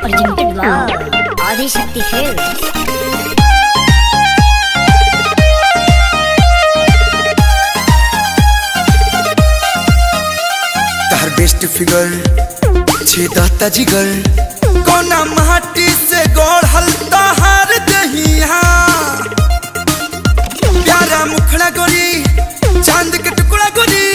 Presented by Adishakti Films. तार best figure छेदता जिगर, कोना माटी से गढ़ल तहार दहिया। प्यारा मुखड़ा गोरी, चांद के टुकड़ा गोरी,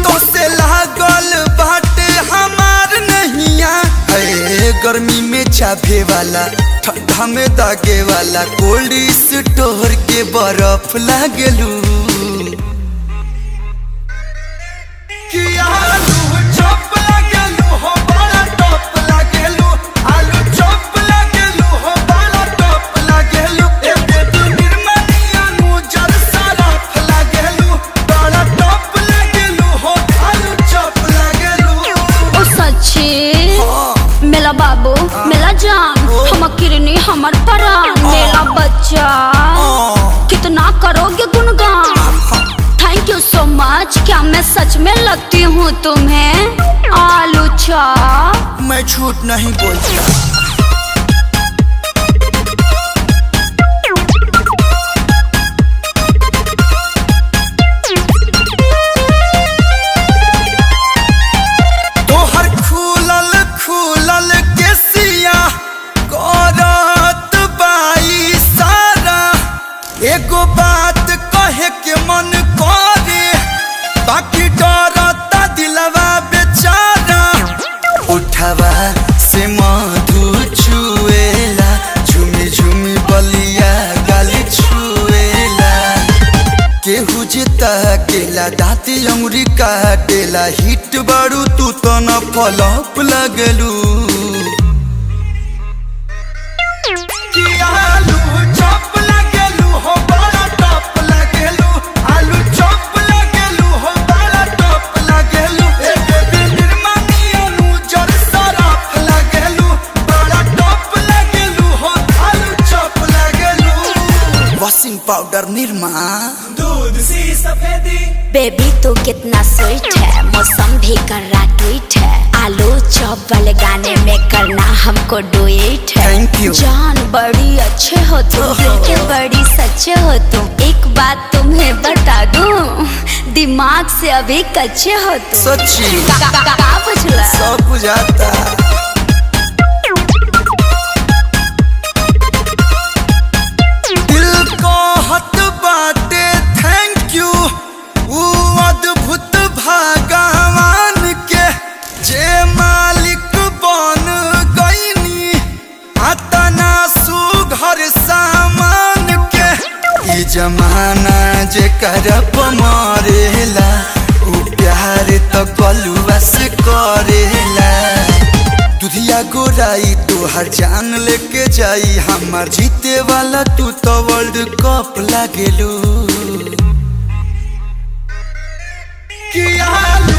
तो से लागल बाटे हमार नहिया। है गर्मी में चाभे वाला, ठंडा में दागे वाला, कोल्ड स्टोर के बर्फ लागेलू। कि आलू चॉप लागेलू हो बड़ा टॉप लागेलू, आलू चॉप लागेलू हो बड़ा टॉप लागेलू। ए बेबी निर्मनिया नु जर साराफ लागेलू, बड़ा टॉप लागेलू हो आलू चॉप लागेलू। ओ सच्ची? हाँ। मेला बाबू, मेला जान, हम किरनी हमर परान, मेला बच्चा, कितना करोगे गुणगान? Thank you so much. क्या मैं सच में लगती हूँ तुम्हें आलू चाप? मैं झूठ नहीं बोलता। तोहर खुलल खुलल केसिया करत बाई सारा, एगो बात कहे के मन करे, बाकी डरता दिलवा बेचारा। उठवा से मधु चुएला, झुमी झुमी बलिया गाली छुएला। केहू जेता केला दाँती अंगुरी काटेला, हिट बारू तू तो न फलप लगलू। कि आलू चॉप लागेलू हो बड़ा टॉप लागेलू, आलू चॉप लागेलू हो बड़ा टॉप लागेलू। ए बेबी निर्मनिया नु जर साराफ लागेलू, बड़ा टॉप लागेलू हो आलू चॉप लागेलू। Washing powder Nirma. दूध सी सफेदी। बेबी तू कितना स्वीट है, मौसम भी कर रहा ट्वीट है, आलू चॉप वाले गाने में करना हमको डुएट है। Thank you. जान बड़ी अच्छे हो तुम, दिल के बड़ी सच्चे हो तुम। एक बात तुम्हें बता दूं, दिमाग से अभी कच्चे हो तुम। सच्ची। का, का, का, का बुझला? सब बुझाता। दिल को हत बाटे thank you ऊ अद्भुत भगवान के, जे मालिक बन गईनी अतना सुघर सामान के। ई जमाना जे करप मरेला, ऊ प्यार तो कलुआ से करेला। दुधिया गोराई तोहर जान लेके जाई, हमार जीते वाला तू तो वर्ल्ड कप लागेलू। कि आलू